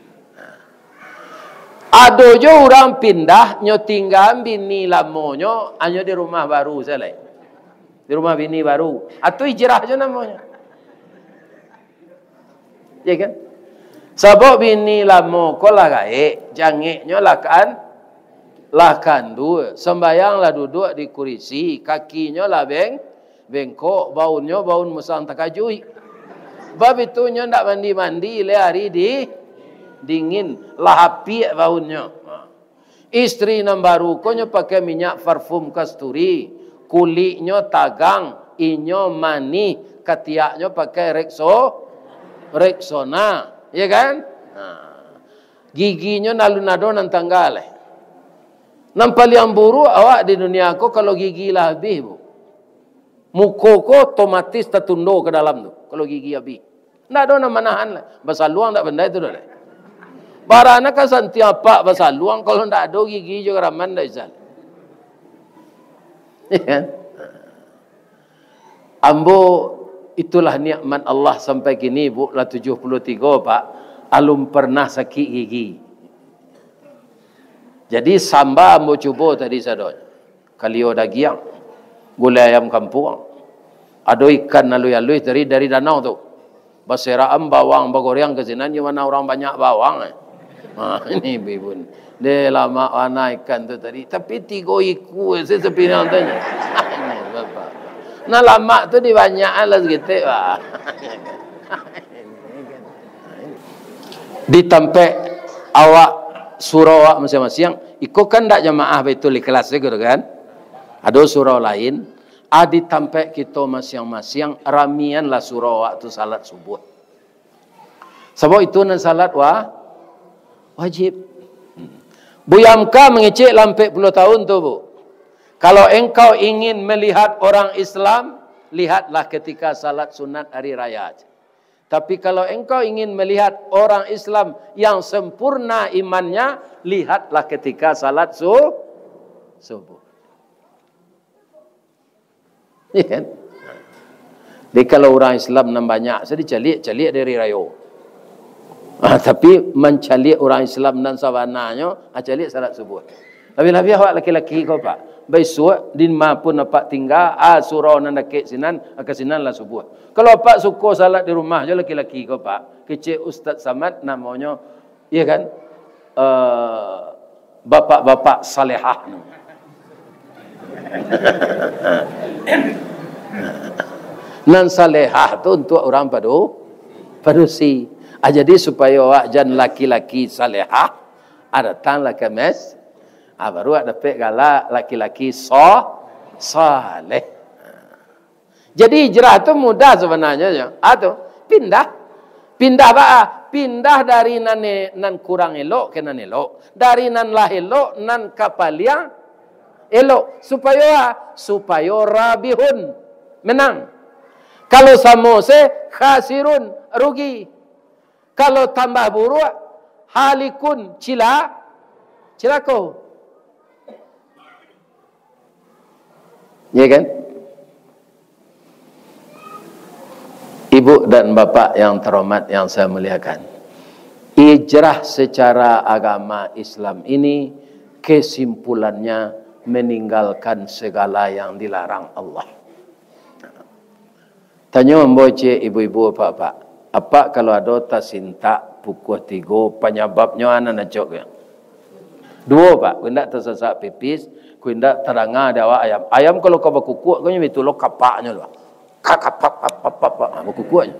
Ado jo urang pindah, nyo tinggaan bini lamonyo, hanyo di rumah baru sajo lai. Di rumah bini baru. Atu hijrah jo namonyo. Ya kan? Sabab bini lamo ko lah gaek, jangeknyo lah kan, lah kandua, sambayang lah duduak di kurisi, kakinyo lah beng-, bengkok, baunnyo baun musang takajuik. Bab itu nyo ndak mandi-mandi leh ari di dingin, lah apiak baunnyo. Ha. Istri nan baru ko nyo pakai minyak parfum kasturi, kuliknyo tagang, inyo manih, katiaknyo pakai Rexo-, Rexona, ya kan? Nah, giginyo alun ado nan tangga lai. Nan paliang buruak awak di dunia ko kalau gigi lah abih, Bu. Muko ko otomatis tatundo ka dalam tu, kalau gigi abih. Ndak ado nan manahan lah. Basaluang ndak pandai tu doh, lai. Barana kan santiang apak basaluang, kalau ndak ado gigi jo garaman ndak bisa. Ya kan? Ambo, itulah nikmat Allah sampai kini, Bu, lah tujuh puluh tigo, Pak. Alun pernah sakik gigi. Jadi, samba ambo cubo tadi sadonyo. Kalio dagiang, gulai ayam kampuang. Ado ikan aluih-aluih dari, dari danau tu. Baserakan bawang, bagoreang ka sinan, di mana urang banyak bawang, eh. Ha, ini bibun. Deh, lamak bana ikan tu tadi. Tapi tigo ikua se sapinang tu nyo. Ini, Bapak. Nah, lamak tu dibanyakan lah saketek, Pak. Di tampek awak, surau awak masiang-masiang, iko kan ndak jamaah Baitul Ikhlas tu kan? Ado surau lain, ah, di tampek kito masiang-masiang, ramianlah surau awak tu salat subuah. Sabab itu nan salat wa-, wajib. Buya Hamka mangecek lah ampek puluah tahun tu, Bu. Kalau engkau ingin melihat orang Islam, lihatlah ketika salat sunat hari raya. Tapi kalau engkau ingin melihat orang Islam yang sempurna imannya, lihatlah ketika salat su-, subuh. Iya kan? Jadi kalau urang Islam nan banyak, sa dicaliak-caliak dari rayo. Ah, tapi mancaliak urang Islam nan sabananyo, ah, caliak salat subuh. Labiah-labiah awak laki-laki ko, Pak. Baisuak, di ma pun apak tingga, ah, surau nan dakek sinan, ah, ka sinan lah subuh. Kalau apak suko salat di rumah jo laki-laki ko, Pak, kecek Ustaz Samad namonyo, iya kan? Eh, bapak-bapak salehah. Nan salehah tu untuak urang padu-, padusi. Ah, jadi supayo awak jan laki-laki salehah, ah, datanglah ka mes-, ah, baru awak dapek gala laki-laki so-, saleh. Jadi hijrah tu mudah sabananyo, yo. Ah, tu, pindah. Pindah baa? Pindah dari nan e-, nan kurang elok ka nan elok, dari nan lah elok nan ka paliang elok. Supayo a? Supayo rabihun, menang. Kalau samo se, khasirun, rugi. Kalau tambah buruak, halikun, cila-, cilako. Ya kan? Ibu dan bapak yang terhormat, yang saya muliakan, hijrah secara agama Islam ini kesimpulannya meninggalkan segala yang dilarang Allah. Tanyo ambo ciek ibu-ibu, apak-apak, apak kalau ado tasintak pukua tigo, panyababnyo a nan acok ko? Duo, Pak, kok indak tasasak pipis, kok indak tadanga di awak ayam. Ayam kalau ka bakukuak ko nyo baitulah kapaknyo tu, Pak. Kak, kak, pap, pap, pap, pap, pap, ha, bakukuaknyo.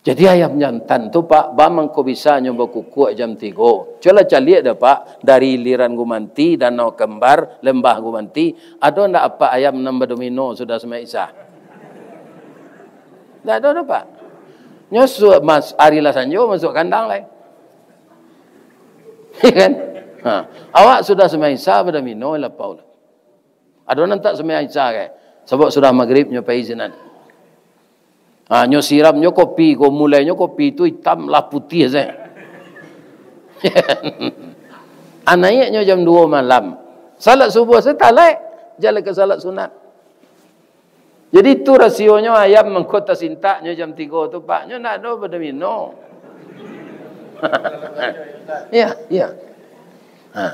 Jadi ayam jantan tu, Pak, baa mangko bisa nyo bakukuak jam tigo? Cubolah caliak dek Apak, dari Iliran Gumanti, Danau Kembar, Lembah Gumanti, ado ndak apak ayam nan badomino sudah sumbayang Isya? Ndak ado doh, Pak. Nyo su-, mas-, ari lah sanjo masuak kandang lai. Ya kan? Ha. Awak sudah sumbayang Isya badomino lapau lah. Ado nan tak sumbayang Isya, kan? Sabab sudah magrib nyo pai sinan. Ha, nyo siram nyo kopi ko, mulainyo kopi tu itam lah putiah sajo. Ah, naiaknyo jam duo malam. Salat subuah satalek, jan lai ka salat sunat. Jadi tu rasionyo ayam mangko tasintaknyo jam tigo tu, Pak. Nyo ndak ado badomino. Ya, ya. Ha.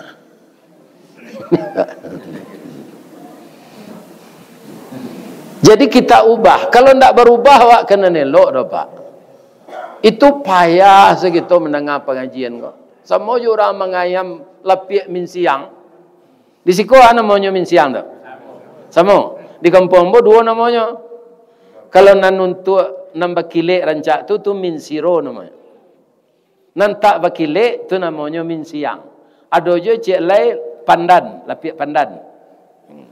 Jadi kita ubah. Kalau ndak barubah, awak ka nan elok doh, Pak. Itu payah sakito mandanga pangajian ko. Samo jo urang mangayam lapiak minsiang. Di siko a namonyo minsiang tu? Samo. Di kampuang ambo duo namonyo. Kalau nan untuak nan bakilek rancak tu, tu min siro namonyo. Nan tak bakilek tu namonyo min siang. Ado jo ciek lai pandan, lapiak pandan. Hmm.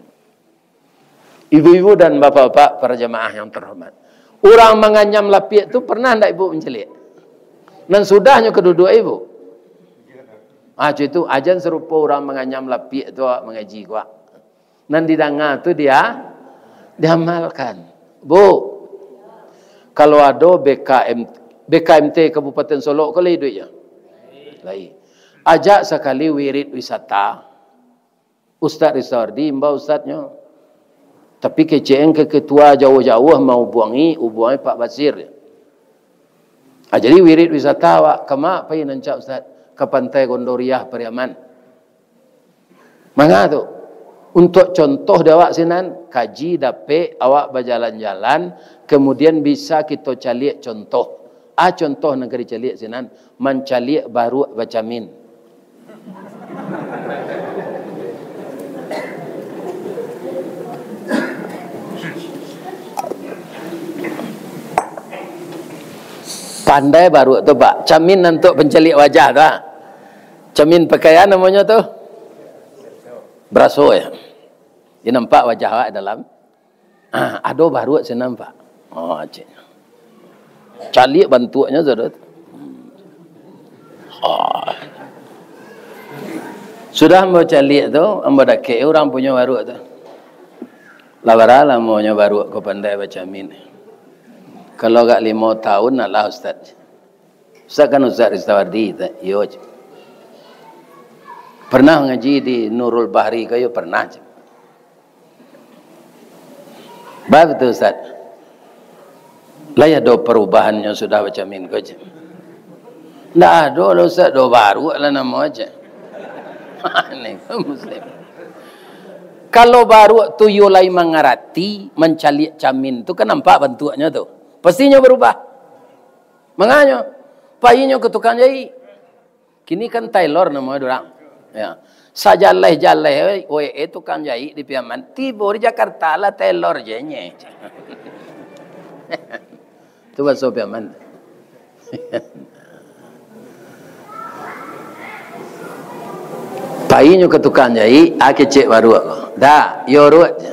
Ibu-ibu dan bapak-bapak, para jamaah yang terhormat, urang manganyam lapiak tu pernah ndak ibu mancaliak? Nan sudahnyo ka duduak ibu? Ah, cuy tu, ajan sarupo urang manganyam lapiak tu awak mangaji ko, ah. Nan didanga tu dia, diamalkan. Bu, kalau ado B K M, B K M T Kabupaten Solok ko lai iduiknyo? Lai. Ajak sakali wirid wisata. Ustaz Ristawardi, imbau ustaznyo. Tapi kecek an ka ketua jauah-jauah mahubuangi, hubuangi Pak Basir. Ah, jadi wirid wisata awak, kama pai nan rancak, Ustaz? Ka Pantai Gondoriah, Pariaman. Manga tu? Untuak contoh di awak sinan, kaji dapek, awak bajalan-jalan, kemudian bisa kito caliak contoh. Ah, contoh nan ka dicaliak sinan, mancaliak baruak bacamin. Pandai baruak tu, Pak. Camin nan untuak pancaliak wajah tu, ah. Camin pakaian namonyo tu. Baraso, yo. Dia nampak wajah awak dalam. Ah, ado baruak sinan, Pak. Oh, cek. Caliak bantuaknyo sudah tu. Oh. Sudah ambo caliak tu, ambo dakek urang punyo baruak tu. Lah bara lamonyo baruak ko pandai bacamin? Kalau agak limo tahun lah, Ustaz. Ustaz kan Ustaz Ristawardi, tak? Iyo je. Pernah ngaji di Nurul Bahri ko? Iyo, pernah je. Ba, betul, Ustaz. Lai ado parubahannyo sudah bacamin ko je? Ndak ado lah, Ustaz, do baruak lah namo aje. Ini kan Muslim. Kalau baruak tu iyo lai mangarati, mancaliak camin tu kan nampak bantuaknyo tu. Pastinyo barubah. Manganyo, painyo ka tukang jaik. Kini kan tailor namo urang. Ya. Sajaleh-jaleh we, we, eh, tukang jaik di Piaman. Tibo di Jakarta lah tailor je nye. Tu baso Piaman. Painyo ka tukang jaik, ah, kecek baruak ko. Dak, iyo ruak je.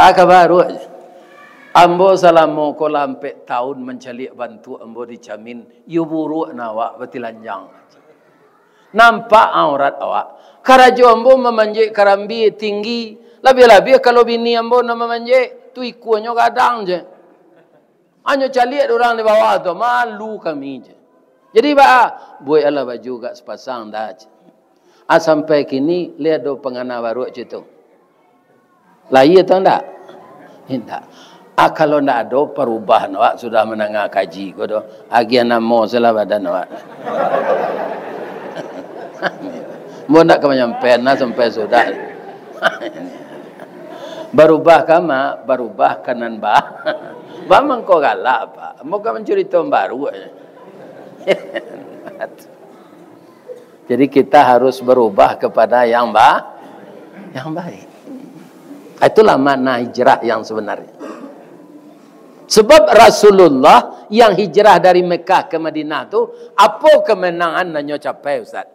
Ah, ka baruak je. Ambo salamo ko lah ampek taun mancaliak bantuak ambo di camin. Iyo buruak nah awak batilanjang. Nampak aurat awak. Karajo ambo mamanjek karambia tinggi. Labiah-labiah kalau bini ambo nan mamanjek, tu ikuanyo gadang je. Hanyo caliak dek urang di bawah tu, malu kami je. Jadi baa, buek alah baju agak sapasang dah je. Ah, sampai kini, lai ado pangana baruak cek tu? Lai atau ndak? Indak. Ah, kalau ndak ado parubahan awak sudah mandanga kaji ko doh, agiah namo salah badan awak. Ambo ndak ka manyampaian lah sampai sudah. Barubah ka ma, barubah ka nan ba-, ba mangko galak, Pak. Ambo ka mancurito nan baru. Jadi, kita harus berubah kepada yang ba-, yang baik. Itulah makna hijrah yang sebenarnya. Sebab Rasulullah yang hijrah dari Mekah ke Madinah tu, apo kemenangan nan nyo capai, Ustaz?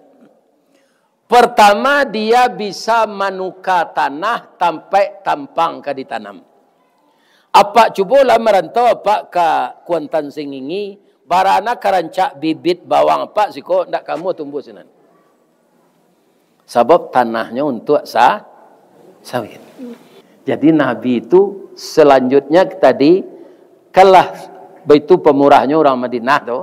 Pertama, dia bisa manuka tanah tampek tampang ka ditanam. Apak cubolah marantau apak ka Kuantan Sengingi, bara nan ka rancak bibit bawang apak siko, ndak kamuah tumbuah sinan. Sabab tanahnyo untuak sa-, sawit. Jadi Nabi tu selanjutnya tadi, kalah baitu pamurahnyo urang Madinah tu.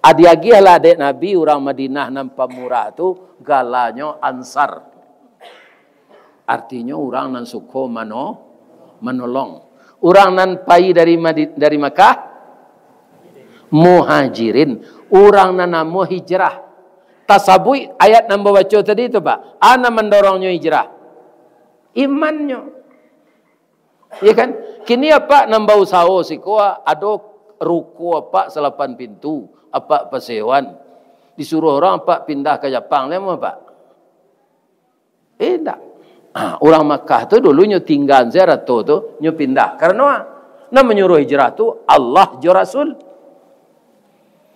Adi agiah lah dek Nabi urang Madinah nan pamurah tu, galanyo Ansar. Artinyo, urang nan suko mano-, manolong. Urang nan pai dari Madi-, dari Makkah, Muhajirin. Urang nan namo hijrah. Tasabuik ayat nan babaco tadi tu, Pak. A nan mandorongnyo hijrah? Imannyo. Iya kan? Kini apak nan bausaho siko, ado ruko apak salapan pintu, apak pasewan. Disuruah urang apak pindah ka Japang, lai amuah apak? Eh, indak. Ah, urang Makkah tu dulu nyo tinggaan se arato tu, nyo pindah. Karano a-, Nan manyuruah hijrah tu Allah jo Rasul.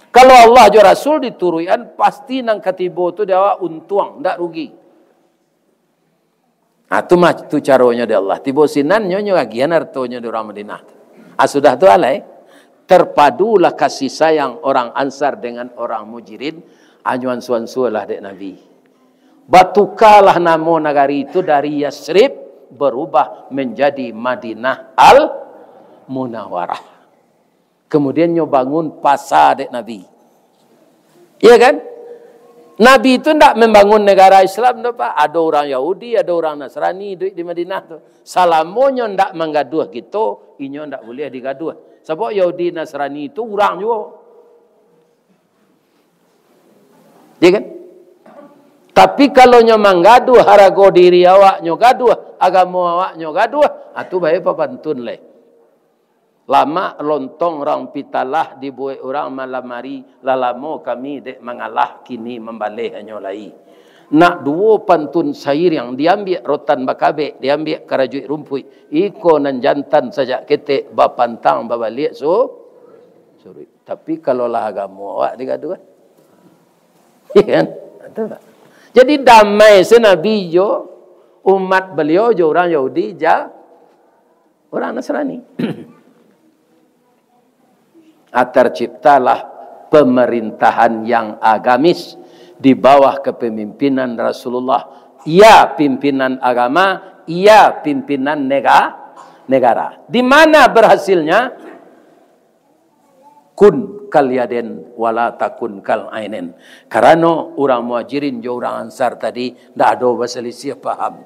Kalau Allah jo Rasul dituruikan, pasti nan ka tibo tu di awak untuang, ndak rugi. Ah, tu mah, tu caronyo di Allah. Tibo sinan nyo, nyo agiahan hartonyo di urang Madinah tu. Ah, sudah tu alai, terpadulah kasih sayang orang Ansar dengan orang Muhajirin, anyo ansua-ansualah dek Nabi. Batukalah namo nagari tu dari Yasrib, berubah menjadi Madinah Al-Munawarah. Kemudian nyo bangun pasa dek Nabi. Iya kan? Nabi tu ndak membangun negara Islam tu, Pak. Ado urang Yahudi, ado urang Nasrani iduik di Madinah tu. Salamonyo ndak manggaduah kito, inyo ndak buliah digaduah. Sabab Yahudi Nasrani tu urang juo. Iya kan? Tapi kalau nyo manggaduah, harago diri awaknyo gaduah, agamo awaknyo gaduah, ah, tu bae papantun lai. Lamak lontong rang pitalah dibuek urang malam ari, lah lamo kami dek mangalah, kini mambaleh hanyo lai. Nak duo pantun sairiang, diambiak rotan bakabek, diambiak karajuik rumpuik, iko nan jantan sajak ketek, bapantang babaliak su-, suruik. Tapi kalau lah agamo awak digaduah. Iya kan? Betul tak? Jadi damai se Nabi jo umat beliau jo urang Yahudi ja urang Nasrani. Ah, terciptalah pemerintahan yang agamis di bawah kepemimpinan Rasulullah. Ia pimpinan agama, ia pimpinan nega-, negara. Di mana berhasilnya? Kun kal yaden wala takun kal ainen. Karano urang Muhajirin jo urang Ansar tadi ndak ado basalisiah paham.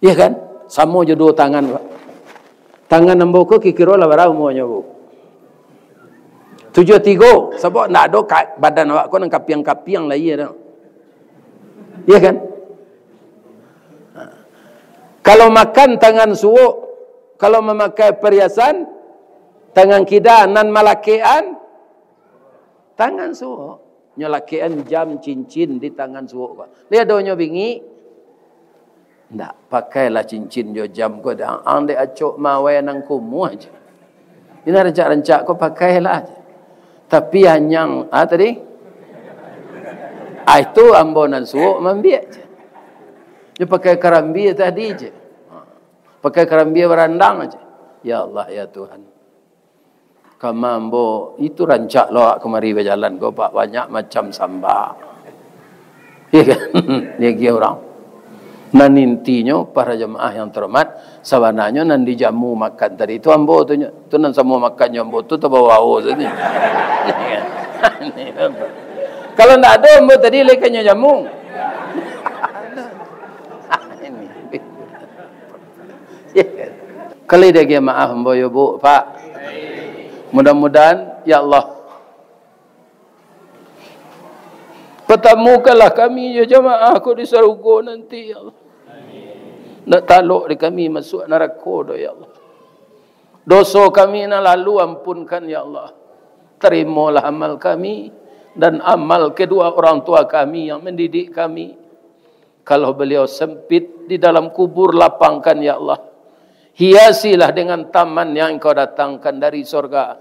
Iya kan? Samo jo duo tangan, Pak. Tangan ambo ko kikiro lah bara umuanyo, Bu? Tujuah tigo, sabab ndak ado ka-, badan awak ko nan kapiang-kapiang lah, iya dah. Iya kan? Kalau makan tangan suok, kalau mamakai perhiasan, tangan kida, nan malakekan, tangan suok. Nyo lakekan jam cincin di tangan suok ko. Lai ado nyo bingik? Ndak, pakailah cincin jo jam ko, dek ang dek acok mawai nan kumuah je. Ino rancak-rancak ko pakailah je. Tapi anyang, ah, tadi? Ah, itu ambo nan suok maambiak je. Nyo pakai karambia tadi je. Pakai karambia barandang je. Ya Allah, ya Tuhan. Kama ambo, itu rancak lo awak kamari bajalan ko, Pak, banyak macam samba. Iya kan? Diagiah urang. Nan intinyo, para jamaah yang terhormat, sabananyo nan dijamu makan tadi tu ambo tu nyo. Tu nan samo makan jo ambo tu, tabawa tadi. Kalau ndak ado ambo tadi, lai ka nyo jamu. Ini. Kalau diagiah maaf, ambo yo, Bu, Pak. Mudah-mudahan, ya Allah, patamukanlah kami jo jamaah ko di sarugo nanti, ya Allah. Ndak talok di kami masuak narako doh, ya Allah. Doso kami nan lalu ampunkan, ya Allah. Tarimolah amal kami dan amal kedua orang tua kami yang mendidik kami. Kalau beliau sempit di dalam kubur, lapangkan, ya Allah. Hiasilah dengan taman yang Engkau datangkan dari sorga.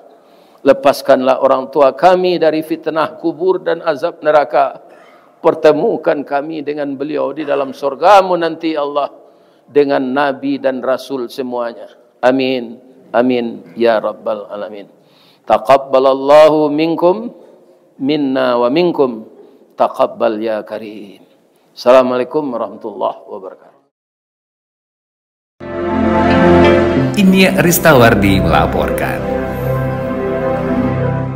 Lepaskanlah orang tua kami dari fitnah kubur dan azab neraka. Pertemukan kami dengan beliau di dalam sorga-Mu nanti, ya Allah, dengan nabi dan rasul semuanya. Amin. Amin. Ya Rabbal Alamin. Taqabbalallahu minkum, minna wa minkum. Taqabbal ya Karim. Assalamualaikum warahmatullahi wabarakatuh. Inyiak Ristawardi melaporkan.